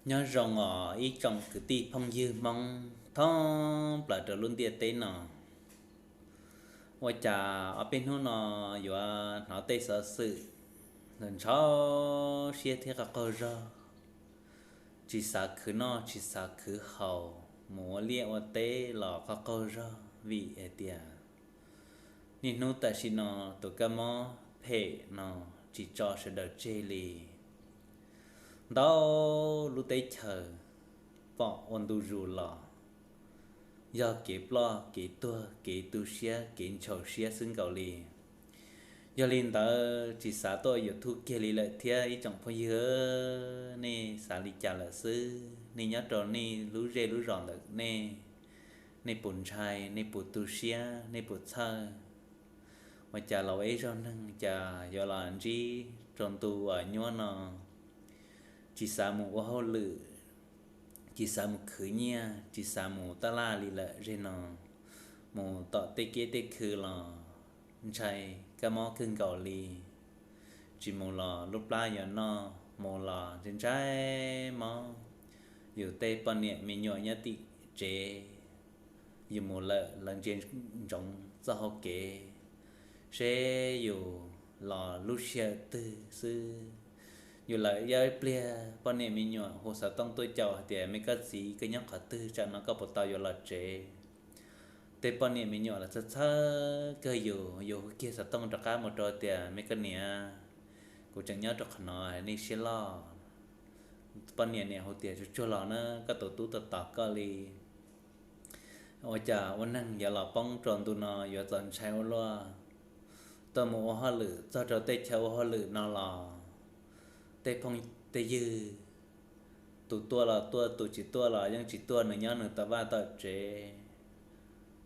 Nyob zoo os ib tsoom kwv tij phooj ywg Hmoob thoob plaws rau lub ntiaj teb no. Ua cas ob peb hnub no yuav hnov tej xov xwm ntshaus siab thiab qaug qaug zog, tsis xav khwv noj tsis xav khwv haus, mus ua liaj ua teb los qaug qaug zog vim hais tias niaj hnub tam sim no tus kab mob phem no tsis tso sawv daws tseg li. Ntau lub teb chaws pom ua ntu zus los yog kev ploj kev tuag kev tu siab kev ntshaus siab xwb nkaus li. Yog li ntawd tsis xav tuaj YouTube kiag li lawm thiab ib tsoom phooj ywg, nej xav li cas lawm xwb? Nej nyob rau nej lub zej lub zos ntawm nej, nej puas ntshai, nej puas tu siab, nej puas txhawj? Ua cas los ua ib zaug neeg cas yuav los ntsib rau ntu uas nyuaj no, tsis xav mus ua hauj lwm, tsis xav mus khwv nyiaj, tsis xav mus taj laj li lawm zej no, mus tom tej kiab tej khw los ntshai kab mob kawg nkaus li. Tsis mus los lub plab yuav noj, mus los ntshai ntshai mob. Yus tej poj niam me nyuam nyob tim tsev, yus mus lawm lawv ntsia ntsoov txoj hau kev, seb yus los lub sij hawm twg xwb. Yus lawm ib pliag poj niam me nyuam hu xov tooj tuaj caum hais tias, me koj txiv, koj nyob qhov twg, tsam no koj puas tau yuav los tsev? Tej poj niam me nyuam los txhawj txhawj kawg, yus yus hu kiag xov tooj rov qab mus rau tias, me koj niam, kuv tseem nyob rau qhov no, nej siab loj. Poj niam niam hu tias, tsuag tsuag los na, koj tus tub tos tos koj li. Ua cas ua neeg yuav los poob rau ntu no yuav txaus ntshai ua luaj. Tuaj mus ua hauj lwm txog rau tej chaw ua hauj lwm no los tej phooj tej ywg, tus tuaj los tuaj, tus tsis tuaj los yeej tsis tuaj, nws nyob nws tom vaj tom tsev.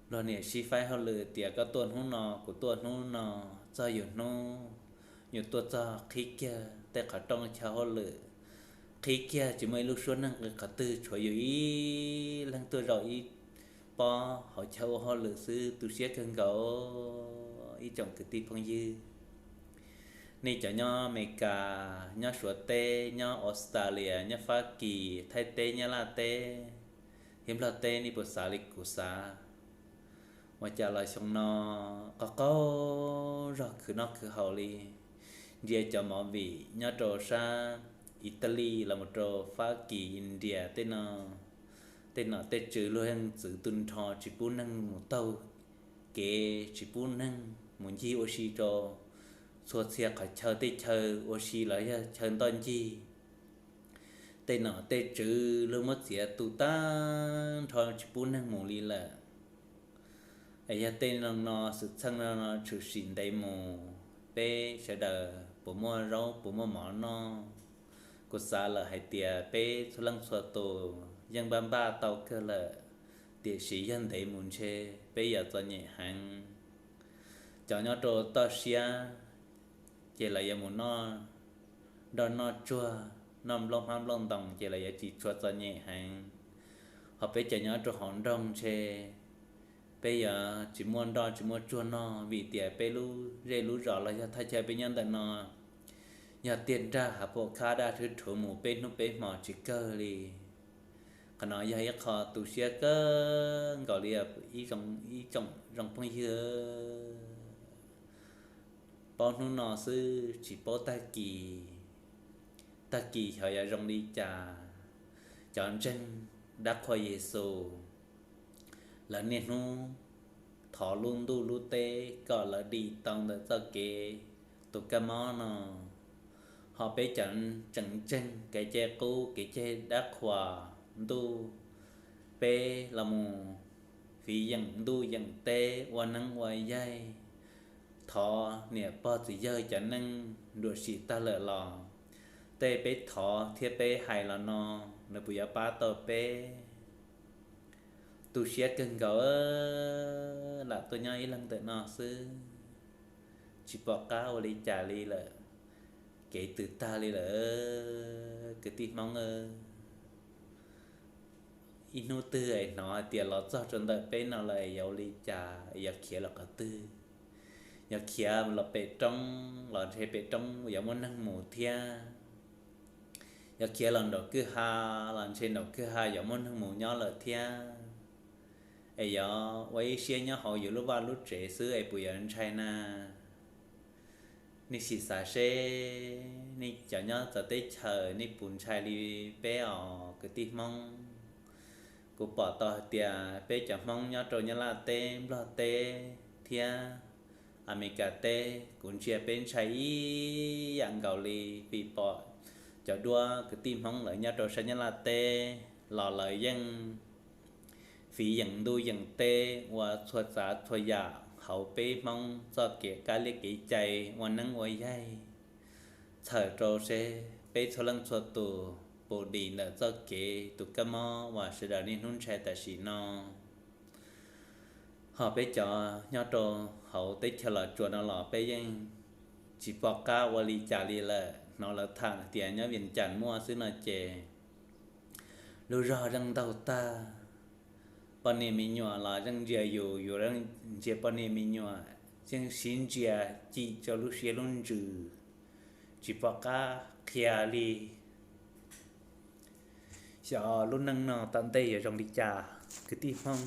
Luag niam sib faib hauj lwm tias koj tuaj hnub no, kuv tuaj hnub no, txog yus hnub, yus tuaj txog qhib kiag tej qhov rooj chaw hauj lwm, qhib kiag tsis muaj ib lub suab neeg qhov twg, tshuav yus ib leeg tuaj zaum ib pob hauv chaw ua hauj lwm xwb, tu siab kawg nkaus ib tsoom kwv tij phooj ywg. Nej cov nyob Amelikas, nyob Suav teb, nyob Australia, nyob Fab Kis, Thaib teb, Nyab Laj teb, thiab Nplog teb, nej puas xav li kuv xav? Ua cas los xyoo no qaug qaug zog khwv noj khwv haus li. Ntsia cov movie nyob rau sab Italy los mus rau Fab Kis, India tej no, tej nom tej tswv luag yeej txwv tu nrho tsis pub neeg mus taug kev, tsis pub neeg mus ncig ua si rau txhua txhia qhov chaw, tej chaw ua si los yog chaw ntoj ncig. Tej nom tej tswv luag muab txiav tu tag nrho tsis pub neeg mus li lawm. Es yog tej no no xwm txheej no no tshwm sim ntev mus, peb sawv daws puas muaj zaub puas muaj mov noj? Kuv xav lawm hais tias peb txhua leej txhua tus yeej npaj npaj tau kawg lawm, tiam sis yog ntev mus ntshe peb yuav txom nyem heev. Cov nyob rau toj siab ces lawv yuav mus noj nroj noj tsuag, noj nplooj hmab nplooj ntoos ces lawv yuav tsis tshua txom nyem heev. Ho peb cov nyob rau hauv nroog ntshe peb yuav tsis muaj nroj tsis muaj tsuag noj, vim tias peb lub zej lub zos los yog thaj chaw peb nyob ntawm no yog tiaj nrag hav puam khab daj rhwb rhuv mus peb hnub peb hmo tsis kawg li. Qhov no yog ib qho tu siab kawg nkaus li ib zoo, ib tsoom zoo phooj ywg. Paub hnub no xwb tsis paub tag kis, tag kis xyov yuav zoo li cas. Cov ntseeg dab qhuas Yexus, lawv niaj hnub thov lub ntuj lub teb kom lawv dim tau ntawm txoj kev tus kab mob no. Ho peb cov tseem ntseeg kev cai qub kev cai dab qhuas ntuj, peb los mus fiv yeem ntuj yeem teb ua neeb ua yaig, thov niam pog txiv yawg cov neej nruam sim tag lawm los tej peb thov thiab peb hais los no nws puas yuav pab tau peb? Tu siab kawg nkaus, lam tuaj nyob ib leeg ntawm no xwb, tsis pom qab ua li cas li lawm, kev twg tag li lawm kwv tij Hmoob. Ib hnub twg es hnov hais tias los txog rau ntawm peb no lawm es yuav ua li cas, es yuav khiav los qhov twg? Yuav khiav los pem roob los ntshe pem roob yuav muaj neeg mus thiab. Yog khiav los nraum kwj ha los ntshe nraum kwj ha yuav muaj neeg mus nyob lawm thiab, es yog ua ib siab nyob hauv yus lub vaj lub tsev xwb es puas yuav ntshai na? Nej sim xav seb nej cov nyob txawv teb chaws nej puas ntshai li peb os kwv tij Hmoob. Kuv pom tau hais tias peb cov Hmoob nyob rau Nyab Laj teb, Nplog teb thiab Amelikas teb, kuv ntsia peb ntshai ib yam nkaus li, vim pom cov duab kwv tij Hmoob lawv nyob rau sab Nyab Laj teb los lawv yeej fiv yeem ntuj yeem teb ua txhua tsav txhua yam hauv peb Hmoob txoj kev kab liaj kev cai ua neeb ua yaig, txhawm rau seb peb txhua leej txhua tus puas dim ntawm txoj kev tus kab mob uas sawv daws niaj hnub ntshai tam sim no. Ho peb cov nyob rau hauv teb chaws Los Tsuas no los peb yeej tsis pom qab ua li cas li lawm. Hnov lawv tham tias nyob Vias Cas muaj xwb no ces lub zog zeej ntaug tag. Poj niam me nyuam los zeej ntsia yus, yus ntsia poj niam me nyuam, yeej sib ntsia cim rau lub siab lub ntsws, tsis pom qab qhia li. Xyov lub neej no tom ntej yuav zoo li cas kwv tij Hmoob.